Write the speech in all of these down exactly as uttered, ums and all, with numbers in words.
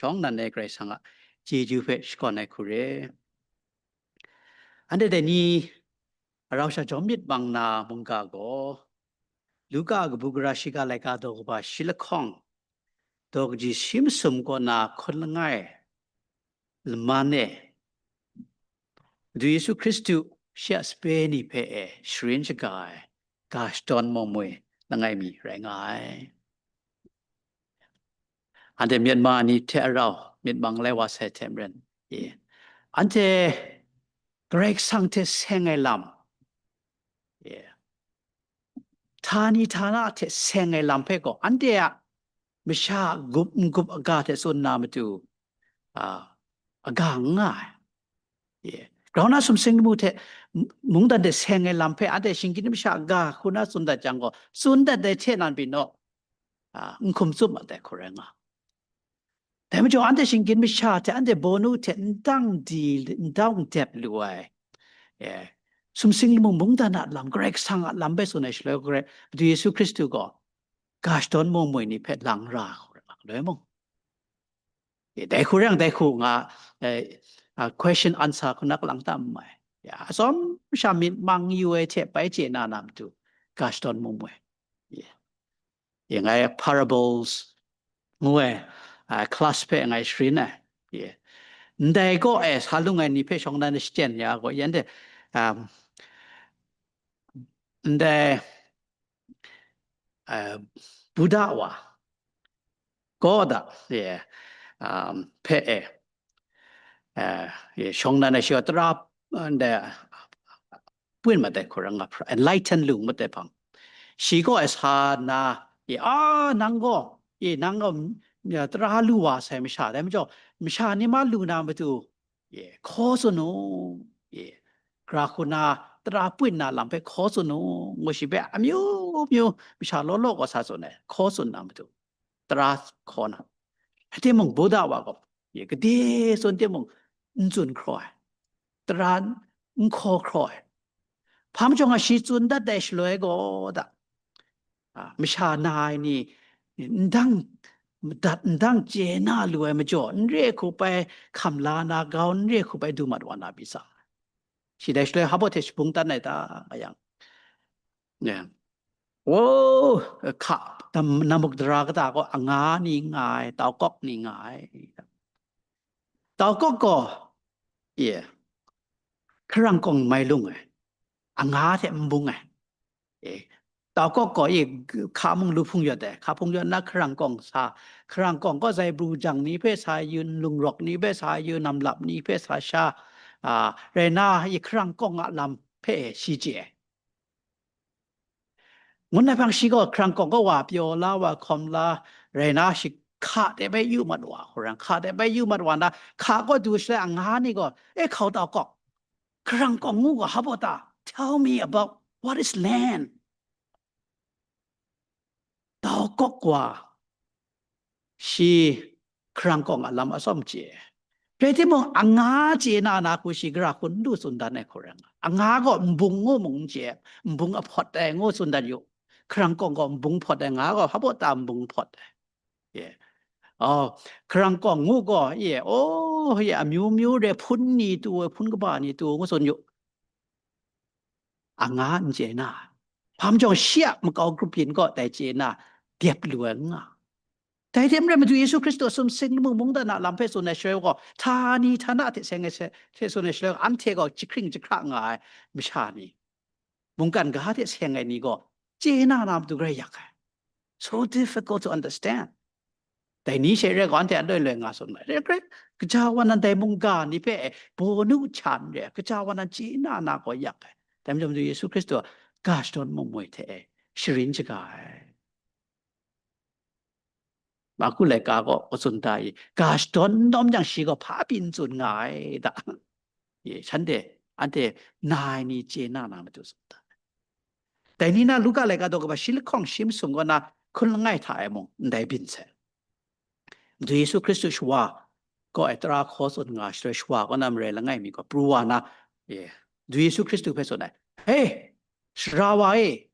shawng nnan ai Karai Kasang a chyeju hpe shakawn ai hku re. Anhte dai ni rau sha jawm myit mang na mungga gaw, Luka kabu gara shiga laika daw kaba shi lahkawng, daw kaji shi masum kaw na hkun langai laman e, Madu Yesu Hkristu shi a sape ni hpe e sharin shaga ai ga shadawn mung mui langai mi rai nga ai. Anhte Myanmar ni hte arau myit mang lai wa sai hte maren, ye, anhte Karai Kasang hte seng ai lam, ye, htani htana hte seng ai lam hpe gaw, anhte a masha a gup n-gup aga hte tsun na matu, a, aga n nga ai. Ye. Grau na sumsing lamu hte m-, mungdan hte seng ai lam hpe anhte shinggyim masha aga hku na tsun dat jang gaw, tsun dat ai hte nan pyi naw, a, n hkum tsup mat ai hku rai nga. Dai majaw, anhte shinggyim masha hte anhte bawnu hte n dang di, n dang dep lu ai, e, sumsing lamu mungdan a lam, Karai Kasang a lam hpe tsun ai shaloi, Karai, Madu Yesu Hkristu gaw ga shadawn mung mui ni hpe lang ra hku rai nga, galoi mung. E, dai hku rai yang, dai hku nga, e, a, question answer hku na kalang ta n mai. Ya, atsawm sha myit mang yu ai hte bai chye na na matu, ga shadawn mung mui. Ya. Ya, ngai parables ngu ai, a, class hpe ngai sharin ai. Ya. Ndai gaw, e, sa lung ai ni hpe shawng nnan shachyen ya gaw, yan de, um, ndai, uh, Buddha wa, Gaw da, ye, um, hpe e, uh, ye, shawng nnan ai shi gaw tara, uh, ndai, pwin mat ai hku rai nga, enlighten lu mat ai hpang. Shi gaw e sa na, ye, a, nang gaw, ye, nang gaw, mm, ya, tara lu wa sai masha, dai majaw, masha ni ma lu na matu, ye, hkaw tsun u, ye, gara hku na tara pwin na lam hpe hkaw tsun u, ngu shi hpe amyu myu masha law law gaw sa tsun ai, hkaw tsun na matu, tara hkaw na. Rai timung, Buddha wa gaw, ye, gade tsun timung, n tsun hkraw ai, tara n hkaw hkraw ai. Hpa majaw nga shi tsun dat ai shaloi gaw da, a, masha na ai ni, ndang madat, ndang chye na lu ai majaw, n re hku bai hkam la na, grau n re hku bai du mat wa na pyi sa. Shi dai shaloi hpa baw hte shabung tan ai ta, nga yang, ne, o, hka, nam-, namuk dara kata gaw anga ni nga ai, tau kawk ni nga ai. Tau kawk gaw, ye, hkarang kawng mai lung ai, anga hte n bung ai. E, tau kawk gaw, e, hka mung lu hpung yawt ai, hka hpung yawt na hkarang kawng sa, hkarang kawng gaw zaibru jang ni hpe sa yu, nlung rawk ni hpe sa yu, namlap ni hpe sa sha, a, rai na, e, hkarang kawng a lam hpe shi chye ai. Ngun ai hpang shi gaw hkarang kawng gaw wa pyaw la, wa hkawm la, rai na shi hka de bai yu mat wa, hkarang hka de bai yu mat wa na, hka gaw du shaloi anga ni gaw, e, hkau tau kawk, hkarang kawng ngu gaw hpa baw ta? Tell me about what is land. Tau kawk wa, shi hkarang kawng a lam atsawm chye. Rai timung, anga chye na na hku shi gara hku n du tsun dan ai hku rai nga. Anga gaw nbung ngu mung n chye, nbung ahpawt ai ngu tsun dan yu. Hkarang kawng gaw nbung hpawt ai, nga gaw hpa baw ta nbung hpawt ai? Ye. Oh, hkarang kawng ngu gaw, ye, oh, ye, amyu myu re hpun ni tu ai, hpun kaba ni tu ngu tsun yu. Anga n chye na, hpa majaw shi a makau grup yin gaw dai chye na, dep lu ai n nga. Dai hte maren Madu Yesu Hkristu sumsing lamu mungdan a lam hpe tsun ai shaloi gaw, htani htana hte seng ai hte tsun ai shaloi gaw, anhte gaw jahkring jahkra nga ai masha ni, mungkan ga hte seng ai ni gaw, chye na na matu grai yak ai. So difficult to understand. Dai ni she re gaw, anhte a loi loi nga tsun ai. Re, re, gaja wa nan dai mungga ni hpe bawnu hkyan re, gaja wa nan chye na na gaw yak ai. Dai majaw Madu Yesu Hkristu a ga shadawn mung mui hte e sharin shaga ai. Marku laika gaw, a tsun da i, ga shadawn n dawm yang shi gaw hpa pyi n tsun nga ai da. Ye, shanhte, anhte na ai ni chye na na matu tsun da. Dai ni na Luka laika daw kaba shi lahkawng shi masum kaw na hkun langai hta e mung ndai byin sai. Madu Yesu Hkristu shawa kaw ai tara hkaw tsun nga shaloi, shawa kaw na marai langai mi gaw pru wa na, ye, Madu Yesu Hkristu hpe tsun ai, "Hei, sara wa e,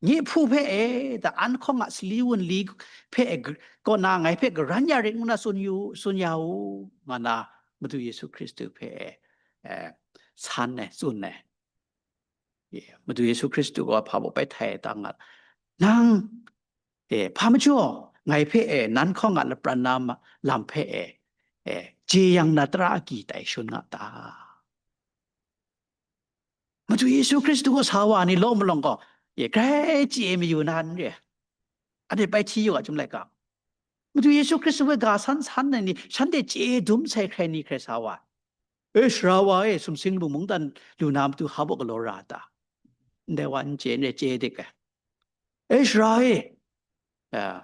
Nye hpu hpe e, da an hkawng a sali wunli hpe e, gr- kaw na ngai hpe garan ya rit ngu na tsun yu, tsun ya u, nga na Madu Yesu Hkristu hpe e, eh, san e, tsun e. Ye, Madu Yesu Hkristu gaw hpa baw bai htai ai ta nga, nang, e, hpa majaw ngai hpe e, nan hkawng a lapran na ma- lam hpe e, e, jeyang na tara agyi tai shun nga ta? Madu Yesu Hkristu gaw sa wa ni law malawng gaw, ye, grai chye mayu na n re. Anhte bai hti yu a, Chyum laika. Madu Yesu Hkristu hpe ga san san ai ni, shanhte chye dum sai hkrai ni hkrai sa wa. E, sara wa e, sumsing lu mungdan lu na matu hpa baw galaw ra ta? Ndai wa n chye, n re, chye dik ai. E, sara e, a,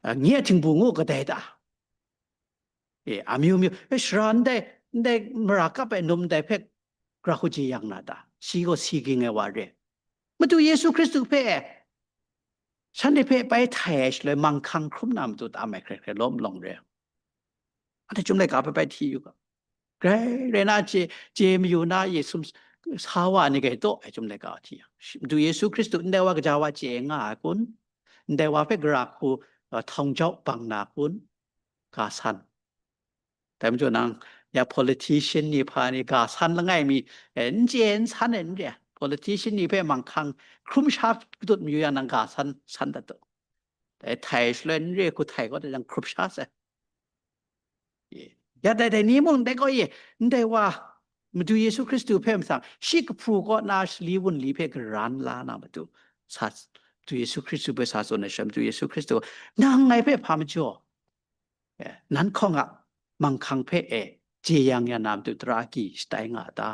a, nye a htingbu ngu kadai ta? E, amyu myu, e, sara ndai, ndai mara kap ai num ndai hpe gra hku jeyang na ta? Shi gaw si ging ai wa re. Madu Yesu Hkristu hpe, shanhte hpe bai htai ai shaloi manghkang hkrum na matu tam ai hkrai hkrai law malawng re. Anhte Chyum laika hpe bai hti yu ga. Grai rai na chye, chye mayu na Yesu sa wa ni gai taw ai Chyum laika hti yang, Madu Yesu Hkristu ndai wa kaja wa chye nga ai kun? Ndai wa hpe gara hku, uh, htawng jau bang na kun? Ga san. Dai majaw nang, ya politician ni hpa ni ga san langai mi, eh, n chye n san ai n re ai. Politician ni hpe manghkang hkrum sha kadut mayu yang nang ga san, san dat u. Dai htai shaloi n re hku htai kau dat jang hkrup sha sai. Ye. Ya dai dai ni mung dai gaw ye, ndai wa Madu Yesu Hkristu hpe masang, shi kahpu kaw na sali wunli hpe garan la na matu, sa, Madu Yesu Hkristu hpe sa tsun ai sha, Madu Yesu Hkristu, nang ngai hpe hpa majaw, eh, nan hkawng a manghkang hpe e jeyang ya na matu tara agyi shatai nga a ta?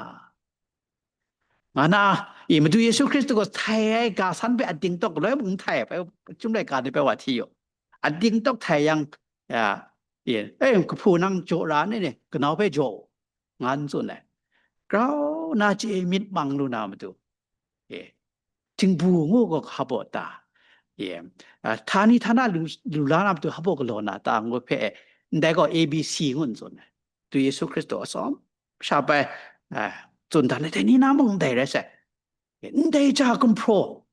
Nga na, i Madu Yesu Hkristu gaw htai ai ga san hpe ading tawk galoi mung n htai ai, bai Chyum laika ni bai wa hti yu. Ading tawk htai yang, ya, e, e, kahpu nang jaw ra ni ni, kanau hpe jaw u, nga n tsun ai. Grau na chye myit mang lu na matu, e, htingbu ngu gaw hpa baw ta? E, a, htani htana lu, lu la na matu hpa baw galaw na ta ngu hpe, ndai gaw A B C ngu n tsun ai. Madu Yesu Hkristu atsawm sha bai, a, tsun dan ai dai ni na mung ndai rai sai. Ndai ja gumhpraw,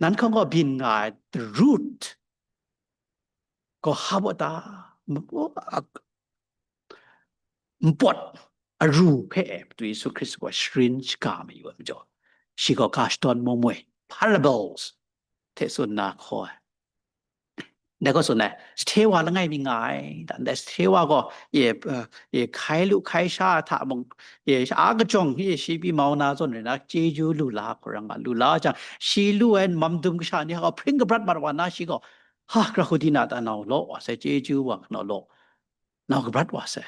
nan hkawng gaw byin nga ai the root gaw hpa baw ta? M-, a-, mpawt aru hpe Madu Yesu Hkristu gaw sharin shaga mayu ai majaw, shi gaw ga shadawn mung moi, parables hte tsun na hkaw ai. Dai gaw tsun ai, sahte wa langai mi nga ai, dan dai sahte wa gaw, e, e, e, hkai lu hkai sha hta mung, e, a kajawng, e, shi pyi mau na zawn rai na, chyeju lu la hkawrang nga, lu la jang, shi lu ai mam dum kasha ni hka gaw hpring kabrat mat wa na, shi gaw, ha, Rahudina ta nau law wa sai, chyeju wa nau law, nau kabrat wa sai.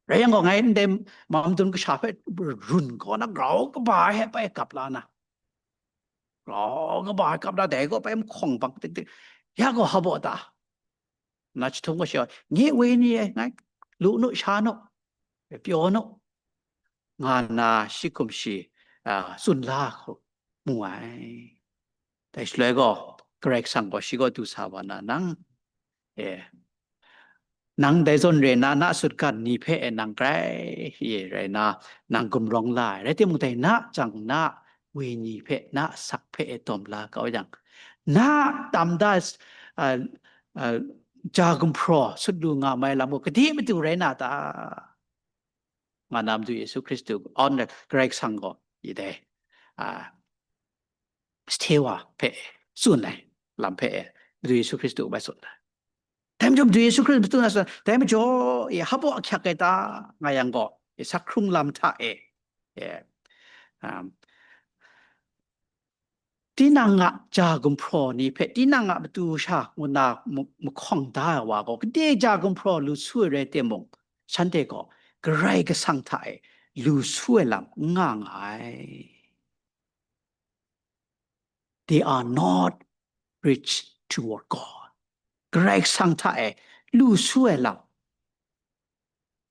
Rai yang gaw, ngai ndai mam dum kasha hpe run kaw na, grau kaba ai hpe bai kap la na, grau kaba ai kap la, dai gaw bai mahkawng bang tik tik, ya gaw hpa baw ta? Na jahtum gaw shi gaw, nye wenyi e, ngai lu nu, sha nu, pyaw nu, nga nna shi hkum shi, a, tsun la hku mu ai. Dai shaloi gaw, Karai Kasang gaw shi gaw du sa wa na, nang, e, nang dai zawn re na, na sutgan ni hpe e nang grai, e, rai na, nang gumrawng la ai. Rai timung, dai na jang na wenyi hpe, na asak hpe e dawm la kau yang, na tam da, a, a, ja gumhpraw sut lu nga mai lam gaw, gade matu rai na ta? Nga na Madu Yesu Hkristu awn ai Karai Kasang gaw, i dai, a, sahte wa hpe tsun ai lam hpe e, Madu Yesu Hkristu bai tsun ai. Dai majaw Madu Yesu Hkristu tsun ai, dai majaw, e, hpa baw ahkyak ai ta? Nga yang gaw, e, sak hkrung lam hta e, e, um, tinang a ja gumhpraw ni hpe tinang a matu sha ngu na ma-, mahkawng da ai wa gaw, gade ja gumhpraw lu su ai rai timung, shanhte gaw Karai Kasang hta e lu su ai lam n nga nga ai. They are not rich toward God. Karai Kasang hta e lu su ai lam,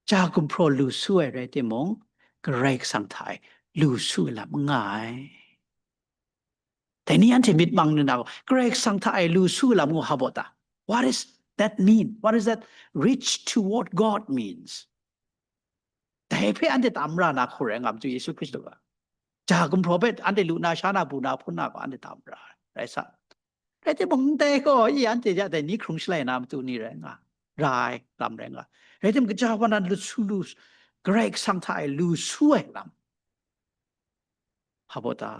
ja gumhpraw lu su ai rai timung, Karai Kasang hta e lu su ai lam n nga ai. Dai ni anhte myit mang nna, Karai Kasang hta e lu su ai lam ngu hpa baw ta? What is that mean? What is that rich toward God means? Dai hpe anhte tam ra na hku rai nga, Madu Yesu Hkristu a. Ja gumhpraw hpe anhte lu na, sha na, bu na, hpun na gaw anhte tam ra ai, rai sa. Rai timung, ndai gaw, i, anhte ja dai ni hkrung shalai na matu ni rai nga, ra ai lam rai nga. Rai timung, kaja wa nan lu su lu, Karai Kasang hta e lu su ai lam. Hpa baw ta?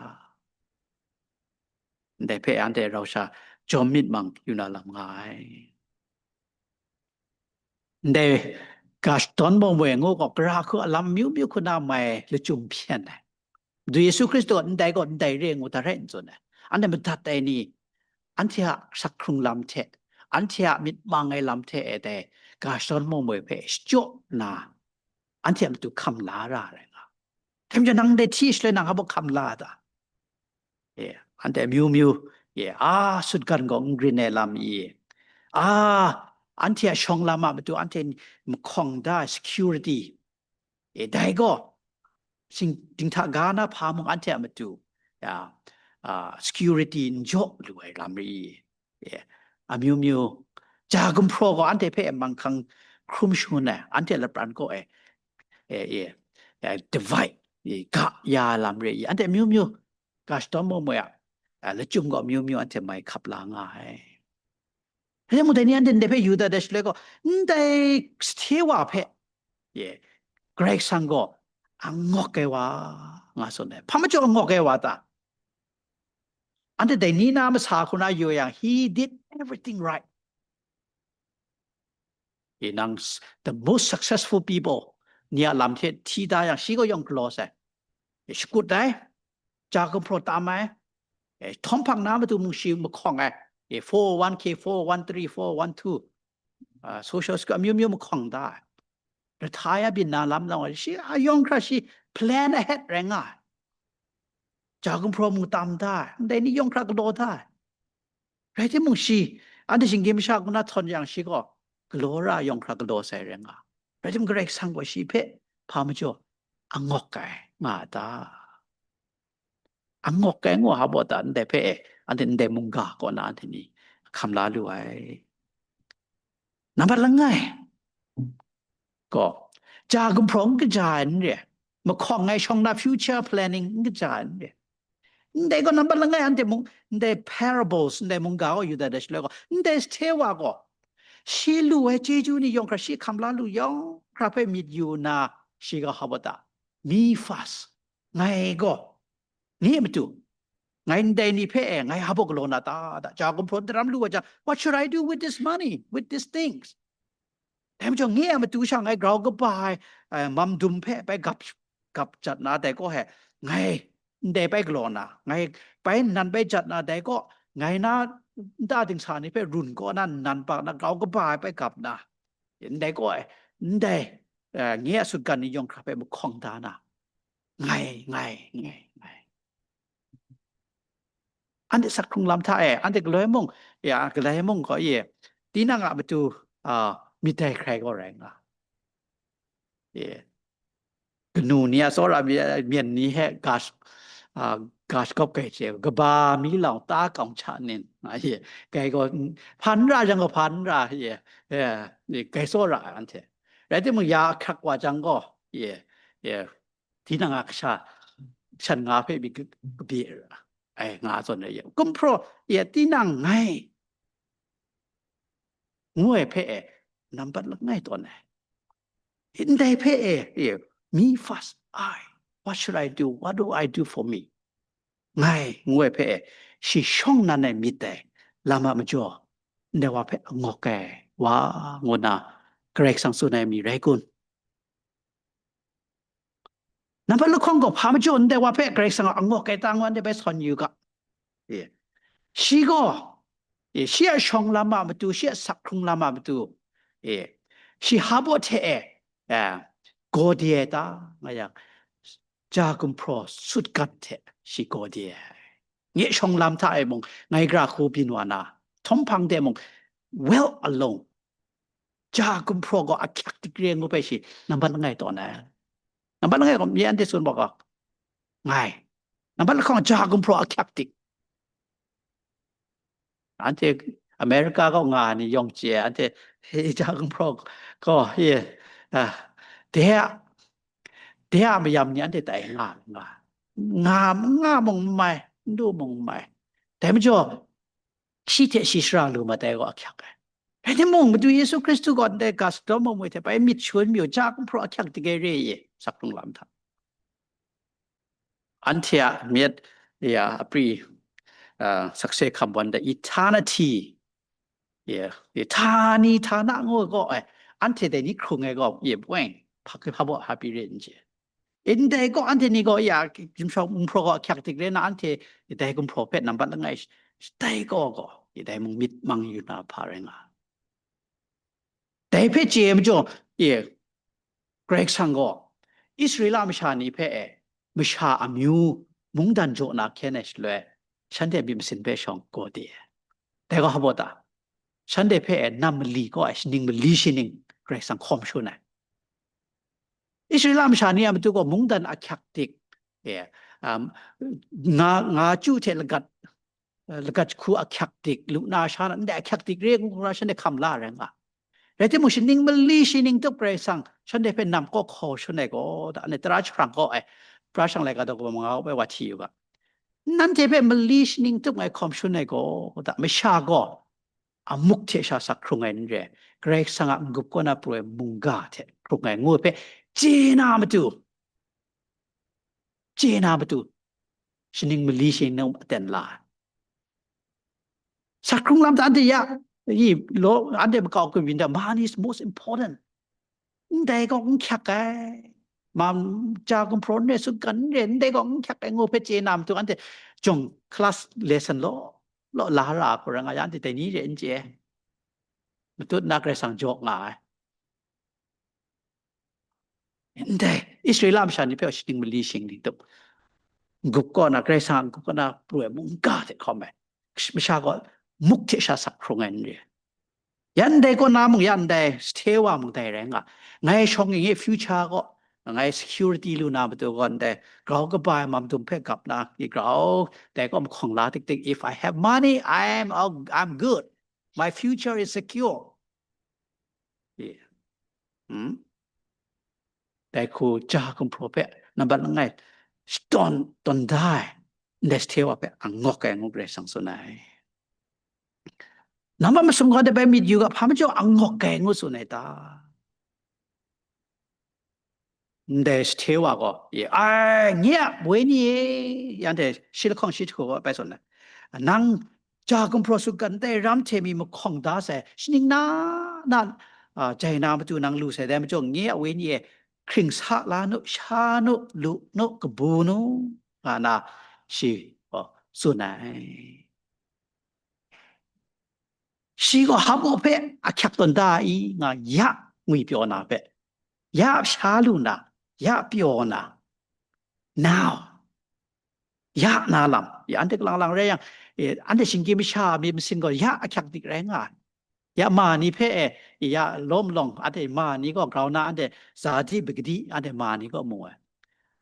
Ndai hpe anhte rau sha jawm myit mang yu na lam nga ai. Ndai ga shadawn maw moi ngu gaw, gara hku alam myu myu hku na mai lachyum hpyen ai. Madu Yesu Hkristu gaw ndai gaw ndai re ngu, da rai n tsun ai. Anhte madat ai ni, anhte a sak hkrung lam hte, anhte a myit mang ai lam hte e dai ga shadawn maw moi hpe shachyaw nna, anhte a matu hkam la ra ai rai nga. Hkyen hkyen nang ndai hti shaloi nang hpa baw hkam la ta? E, anhte amyu myu, e, a, sutgan gaw n grin ai lam i, a, anhte a shawng lam a matu anhte mahkawng da ai security, e, dai gaw, shing, dinghta ga na hpa mung anhte a matu, ya, a, security n jaw lu ai lam rai i, e, amyu myu, ja gumhpraw gaw anhte hpe manghkang hkrum shangun ai, anhte lapran kaw e, e, e, e, divide, e, ga ya ai lam rai i, anhte amyu myu, ga shadawn maw moi a, a, lachyum gaw amyu myu anhte mai hkap la nga ai. Rai timung, dai ni anhte ndai hpe yu dat ai shaloi gaw, ndai sahte wa hpe, ye, Karai Kasang gaw angawk ai wa nga tsun ai. Hpa majaw angawk ai wa ta? Anhte dai ni na masa hku na yu yang, he did everything right. Tinang s-, the most successful people ni a lam hte hti da yang, shi gaw yawng galaw sai. E, shakut ai, ja gumhpraw tam ai, e, htawm hpang na matu mung shi mahkawng ai, e, four oh one K, four oh one three, four oh one two, a, social security amyu myu mahkawng da ai. Retire byin na lam zawng ai, shi a yawng hkra shi plan ahead rai nga ai. Ja gumhpraw mung tam da ai, ndai ni yawng hkra galaw da ai. Rai timung, shi, anhte shinggyim masha hku na htawn yang, shi gaw galaw ra ai yawng hkra galaw sai rai nga. Rai timung, Karai Kasang gaw shi hpe hpa majaw angawk ai nga a ta? Angawk ai ngu hpa baw ta? Ndai hpe e, anhte ndai mungga kaw na anhte ni hkam la lu ai. Nambat langai gaw, ja gumhpraw n kaja ai n re ai, mahkawng ai shawng na future planning n kaja ai n re ai. Ndai gaw nambat langai anhte mung, ndai parables, ndai mungga gaw yu dat ai shaloi gaw, ndai sahte wa gaw, shi lu ai chyeju ni yawng hkra shi hkam la lu yawng hkra hpe myit yu nna, shi gaw hpa baw ta? Me first, ngai gaw, ngai a matu, ngai ndai ni hpe e, ngai hpa baw galaw na ta, da, ja gumhpraw daram lu wa jang, what should I do with this money, with these things? Dai majaw, ngai a matu sha ngai grau kaba ai, eh, mam dum hpe bai gap, gap jat na dai gaw he, ngai ndai bai galaw na, ngai bai nnan bai jat na dai gaw, ngai na nta dingsa ni hpe run kaw na, nnan bak na, grau kaba ai bai gap na, ndai gaw e, ndai, eh, ngai a sutgan ni yawng hkra hpe mahkawng da na, ngai, ngai, ngai, ngai. Anhte sak hkrung lam hta e, anhte galoi mung, ya, galoi mung gaw, ye, tinang a matu, a, myit dai hkrai gaw rai nga. Ye. Kanu ni a tsawra mi-, myen ni hpe ga sh-, a, ga shagawp ai hte, kaba mi lau ta kawng hta nin, a, ye, dai gaw, n-, hpa n ra yang gaw hpa n ra, ye, ye, ye, dai tsawra ai anhte. Rai timung, ya ahkyak wa jang gaw, ye, ye, tinang a kasha shan nga hpe myit ka-, kabye ra ai, nga tsun ai, ye, gumhpraw, ye, tinang ngai ngu ai hpe e, nambat langai tawn ai. Ndai hpe e, e, me first, I, what should I do? What do I do for me? Ngai ngu ai hpe e, shi shawng nan ai myit dai lam a majaw, ndai wa hpe angawk ai wa, ngu nna Karai Kasang tsun ai mi rai kun? Nambat lahkawng gaw, hpa majaw ndai wa hpe Karai Kasang a angawk ai ta ngu anhte bai sawn yu ga. E, shi gaw, e, shi a shawng lam a matu, shi a sak hkrung lam a matu, e, shi hpa baw hte e, e, gaw de ai ta nga yang, ja gumhpraw sutgan hte shi gaw de ai. Ngai shawng lam hta e mung, ngai gara hku byin wa na, htawm hpang de mung, well alone, ja gumhpraw gaw ahkyak dik re ngu hpe shi nambat langai tawn ai. Nambat langai gaw, mi anhte tsun wa ga, ngai. Nambat lahkawng, ja gumhpraw ahkyak dik. Anhte America kaw nga ai ni yawng chye ai, anhte, he, ja gumhpraw gaw, ye, a, de a, de a mayam ni anhte tai nga, nga. nga, nga mung n mai, n du mung n mai. Dai majaw, shi hte shi shara lu mat ai gaw ahkyak ai. Rai timung, Madu Yesu Hkristu gaw ndai ga sadawn mamu hte bai myit shangun mayu, ja gumhpraw ahkyak dik ai re ye, sakhkrung lam hta. Anhte a myit ya apri, uh, sakse hkam wan da eternity. Ya, ya, htani htana ngu gaw, eh, anhte dai ni hkrung ai gaw, ye, bweng, hpa, hpa baw, hpa pyi re n chye. Ndai gaw, anhte ni gaw, ya, gumhpraw, gumhpraw gaw ahkyak dik rai na, anhte dai gumhpraw hpe nambat langai sh-, dai gaw gaw, dai mung myit mang yu na hpa rai nga. Dai hpe chye ai majaw, e, Karai Kasang gaw Israela masha ni hpe e, masha amyu mungdan jaw na hkyen ai shaloi, shanhte myit masin hpe shawng gaw di ai. Dai gaw hpa baw ta? Shanhte hpe e, nam mali kaw ai, shaning mali shaning Karai Kasang hkawm shun ai. Israela masha ni a matu gaw mungdan ahkyak dik, e, um, nga, nga chyu hte lagat, eh, lagat jahku ahkyak dik, lu na sha na, ndai ahkyak dik re ngu hkra shanhte hkam la ai rai nga. Rai timung, shaning mali shaning tup Karai Kasang shanhte hpe nam kaw hkaw shun ai gaw, da, anhte tara jahprang kaw ai, Tara Shang Laika daw kaba manga kaw bai wa hti yu ga. Nanhte hpe mali shaning tup ngai hkawm shun ai gaw, da, masha gaw a muk hte sha sak hkrung ai n re, Karai Kasang a n-gup kaw na pru ai mungga hte hkrung ai ngu ai hpe chye na matu, chye na matu, shaning mali shaning aten la ai. Sak hkrung lam hta anhte ya, i, law, anhte makau kabyin hta, money is most important. Ndai gaw n hkyak ai. Ma, ja gumhpraw n re, sutgan n re, ndai gaw n hkyak ai ngu hpe chye na matu, anhte jawng class lesson law, law la ra hku rai nga yang, anhte dai ni re n chye ai. Matut na Karai Kasang jaw nga ai. Ndai, Israela masha ni hpe shaning mali shaning tup, n-gup kaw na, Karai Kasang a n-gup kaw na pru ai mungga hte hkawm ai masha gaw muk hte sha sak hkrung ai n re. Ya ndai kaw na mung, ya ndai sahte wa mung dai rai nga. Ngai shawng ning e future kaw, ngai security lu na matu gaw ndai grau kaba ai mam dum hpe gap na, i grau dai kaw mahkawng la tik tik, if I have money, I am, I'm good. My future is secure. Yeah. Hmm? Dai hku ja gumhpraw hpe nambat langai shatawn tawn da ai, ndai sahte wa hpe angawk ai ngu Karai Kasang tsun ai. Nambat masum gaw dai bai myit yu ga, hpa majaw angawk ai ngu tsun ai ta? Ndai sahte wa gaw, e, ai, nye a wenyi e, anhte shi lahkawng shi hku gaw bai tsun ai. Nang ja gumhpraw sutgan dai ram hte mi mahkawng da sai, shaning na na, a, jai na matu nang lu sai dai majaw, nye a wenyi e, hkring sa la nu, sha nu, lu nu, kabu nu, nga na shi gaw tsun ai. Shi gaw hpa baw hpe ahkyak tawn da ai nga, ya ngwi pyaw na hpe, ya sha lu na, ya pyaw na, now, ya na lam, ya anhte kalang lang rai yang, e, anhte shinggyim masha myit masin gaw ya ahkyak dik rai nga ai. Ya ma ni hpe, e, ya law malawng, anhte ma ni gaw grau na, anhte zadi bagadi, anhte ma ni gaw mu ai.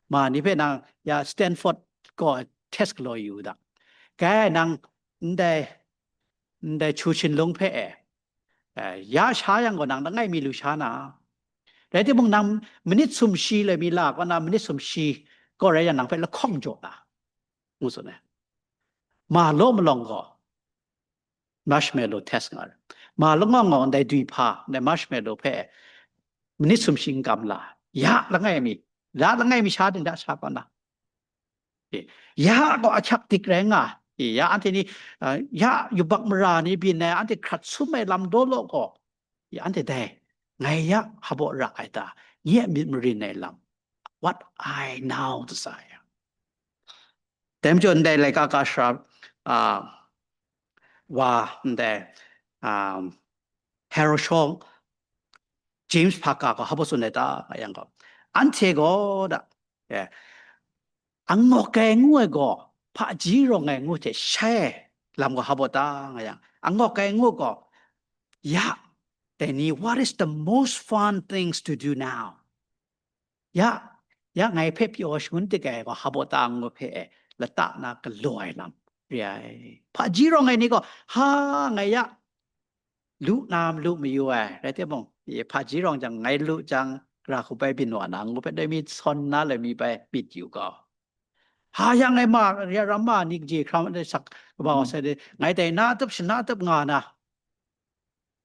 Ma ni hpe nang ya Stanford gaw test galaw yu u da. Kai nang ndai, ndai chu shinlung hpe e, e, ya sha yang gaw nang langai mi lu sha na. Rai timung, nang minit sumshi lai mi la kaw na, minit sumshi gaw rai yang, nang hpe lahkawng jaw na, ngu tsun ai. Ma law malawng gaw marshmallow test nga ai. Ma langawng gaw ndai dwi hpa, ndai marshmallow hpe minit sumshi n kam la, ya langai mi, ya langai mi sha ding da sha kaw na. E, ya gaw ahkyak dik rai nga. E, ya anhte ni, a, ya yubak mara ni byin ai, anhte hkrat sum ai lam daw law gaw, ya anhte dai, ngai ya hpa baw ra ai ta? Nye a myit marin ai lam, what I now desire. Dai majaw ndai laika ka sara, a, wa ndai, a, Herod shawng, James hpa ka gaw hpa baw tsun ai ta nga yang gaw, anhte gaw da, e, angawk ai ngu ai gaw hpaji rawng ai ngu hte shai ai lam gaw hpa baw ta nga yang, angawk ai ngu gaw, ya, dai ni, what is the most fun things to do now? Ya, ya ngai hpe pyaw shangun dik ai gaw hpa baw ta ngu hpe e, lata na galaw ai lam re ai. Hpaji rawng ai ni gaw, ha, ngai ya lu na malu mayu ai, rai timung, e, hpaji rawng jang, ngai lu jang, gara hku bai byin wa na ngu hpe, dai mi sawn na lai mi bai myit yu gaw, Ha yang e ma, ya ram ma ni kaji hkra ma de sak kaba wa sai de, ngai dai na tup shana tup nga na,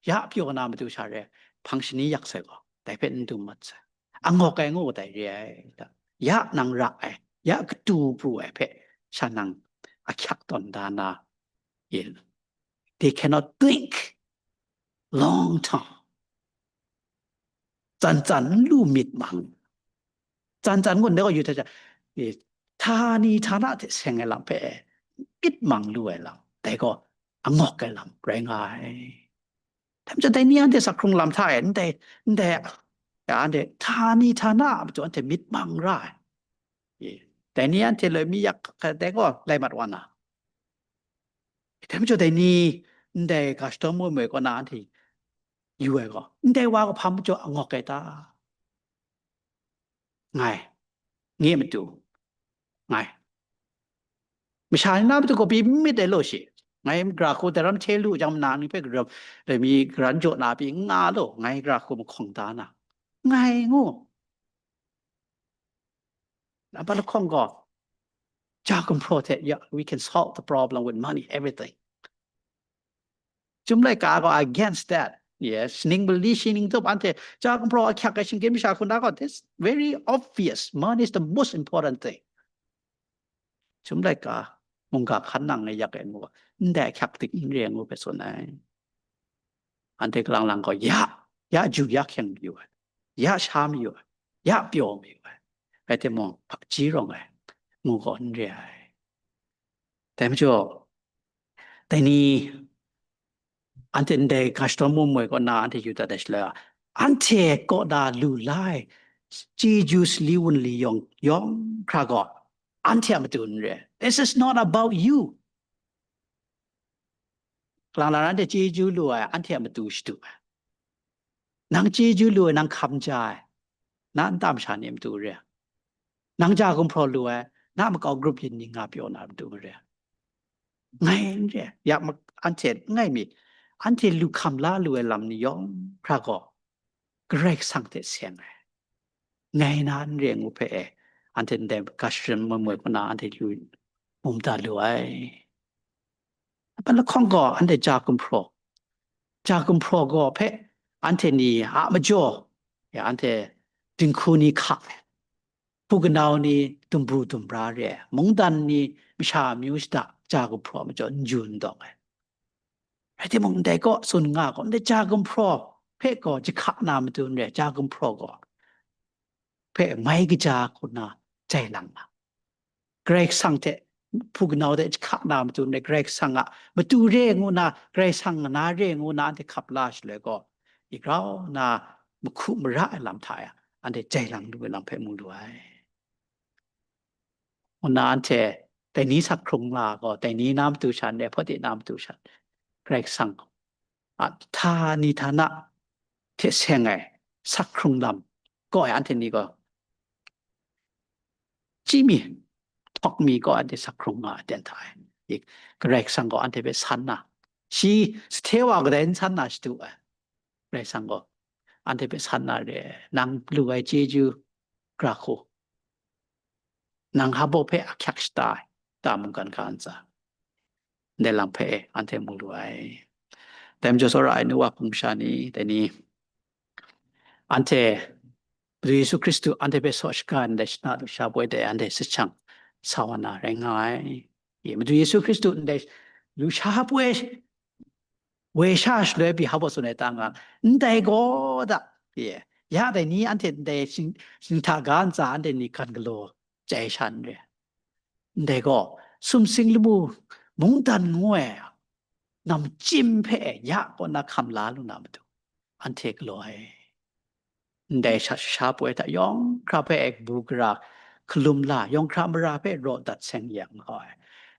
ya pyaw na matu sha re, hpang shani yak sai gaw, dai hpe n dum mat sai. Angawk ai ngu dai re ai, ya nang ra ai, ya katu pru ai hpe, sha nang ahkyak tawn da na, they cannot think long term. Tsan tsan n lu myit mang. Tsan tsan ngun dai gaw yu hta sha, eh, htani htana hte seng ai lam hpe myit mang lu ai lam, dai gaw angawk ai lam rai nga ai. Dai majaw dai ni anhte sak hkrung lam hta e, ndai, ndai, ya, anhte htani htana a matu anhte myit mang ra ai. Eh, dai ni anhte loi mi yak, dai gaw lai mat wa na. Dai majaw dai ni, ndai ga shadawn moi moi kaw na anhte yu ai gaw, ndai wa kahpa majaw angawk ai ta? Ngai, nge matu, ngai. Masha ni na matu gaw pyi n myit ai law shi. Ngai gara hku daram hte lu jang, mana ni hpe garam, mi garan jaw na pyi n nga law, ngai gara hku mahkawng da na. Ngai ngu. Nang hpa lahkawng gaw, ja gumhpraw hte, yeah, we can solve the problem with money, everything. Chyum laika gaw against that. Yes, ning mali shi ning tup anhte ja gumhpraw ahkyak ai shinggyim masha hku na gaw, this very obvious. Money is the most important thing. Chyum laika, mungga hkan nang e yak ai ngu, ndai ahkyak dik n re ai ngu hpe tsun ai. Anhte kalang lang gaw, ya, ya ju ya hkyeng mayu ai, ya sha mayu ai, ya pyaw mayu ai, rai timung, hpaji rawng ai ngu gaw n re ai. Dai majaw, dai ni, anhte ndai ga shadawn moi moi kaw na anhte yu dat ai shaloi, anhte kaw na lu la ai chyeju sali wunli yawng, yawng hkra gaw, anhte a matu n re. This is not about you. Kalang lang anhte chyeju lu ai, anhte a matu shadu ai. Nang chyeju lu ai, nang hkam ja ai, na nta masha ni a matu re. Nang ja gumhpraw lu ai, na makau grup yin ni nga pyaw na a matu re. Ngai n re, ya ma-, anhte n ngai mi, anhte lu hkam la lu ai lam ni yawng hkra gaw, Karai Kasang hte seng ai. Ngai na n re ngu hpe e, anhte ndai ga shadawn moi moi kaw na anhte yu, mum da lu ai. Nang hpa lahkawng gaw, anhte ja gumhpraw, ja gumhpraw gaw hpe, anhte ni a majaw, ya, anhte dinghku ni hka ai, hpu kanau ni dumbru dumbra re ai, mungdan ni masha amyu shada ja gumhpraw a majaw n ju n dawng ai. Rai timung, ndai kaw tsun nga gaw, ndai ja gumhpraw hpe gaw jahka na matu n re, ja gumhpraw gaw hpe mai kaja hku na jai lang na, Karai Kasang hte hpu kanau hte jahka na matu n re, Karai Kasang a matu re ngu na, Karai Kasang na re ngu na anhte hkap la shaloi gaw, i grau na mahku mara ai lam hta e, anhte jai lang lu ai lam hpe mu lu ai. Ngu na anhte dai ni sak hkrung nga gaw, dai ni na matu sha n re, hpawt di na matu sha n re, Karai Kasang a htani htana hte seng ai sak hkrung lam kaw ai anhte ni gaw, chyi mi, htawk mi kaw anhte sak hkrung nga ai ten hta e. I, Karai Kasang gaw anhte hpe san na, shi sahte wa kadai n san na shadu ai. Karai Kasang gaw anhte hpe san na re, nang lu ai chyeju gara hku, nang hpa hpe ahkyak shada ai, ta mungkan ga ntsa, ndai lam hpe anhte mu lu ai. Dai majaw, tsawra ai nu wa hpung masha ni, dai ni, anhte Madu Yesu Hkristu anhte hpe saw shaga ai ndai shana lusha poi dai anhte sahkyang sa wa na rai nga ai. Ye, Madu Yesu Hkristu ndai lusha poi woi sha shaloi pyi hpa tsun ai ta nga, ndai gaw da, ye, ya dai ni anhte ndai shing-, shinghta ga ntsa anhte ni hkan galaw chye sha n re. Ndai gaw, sumsing lamu mungdan ngu ai namchyim hpe ya kaw na hkam la lu na matu, anhte galaw ai. Ndai sha, sha poi hta yawng hkra hpe e kabu gara hkalum la, yawng hkra mara hpe raw dat seng yang hkau ai.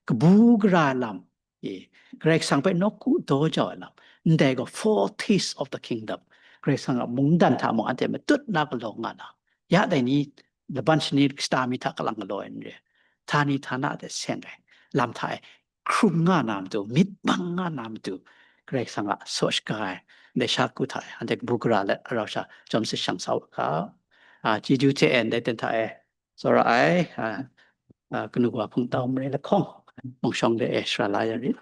Kabu gara ai lam, e, Karai Kasang hpe nawku daw jau ai lam, ndai gaw foretaste of the kingdom, Karai Kasang a mungdan hta mung anhte matut na galaw nga na, ya dai ni laban shani kashata mi hta kalang galaw ai n re, htani htana hte seng ai lam hta e hkrung nga na matu, myit mang nga na matu, Karai Kasang a saw shaga ai ndai sha ku hta e anhte kabu gara let arau sha jawm sashang sa u ga. A, chyeju hte e ndai ten hta e tsawra ai, a, uh, kanu wa hpung tau marai lahkawng, mungshawng de e shara la ya rit.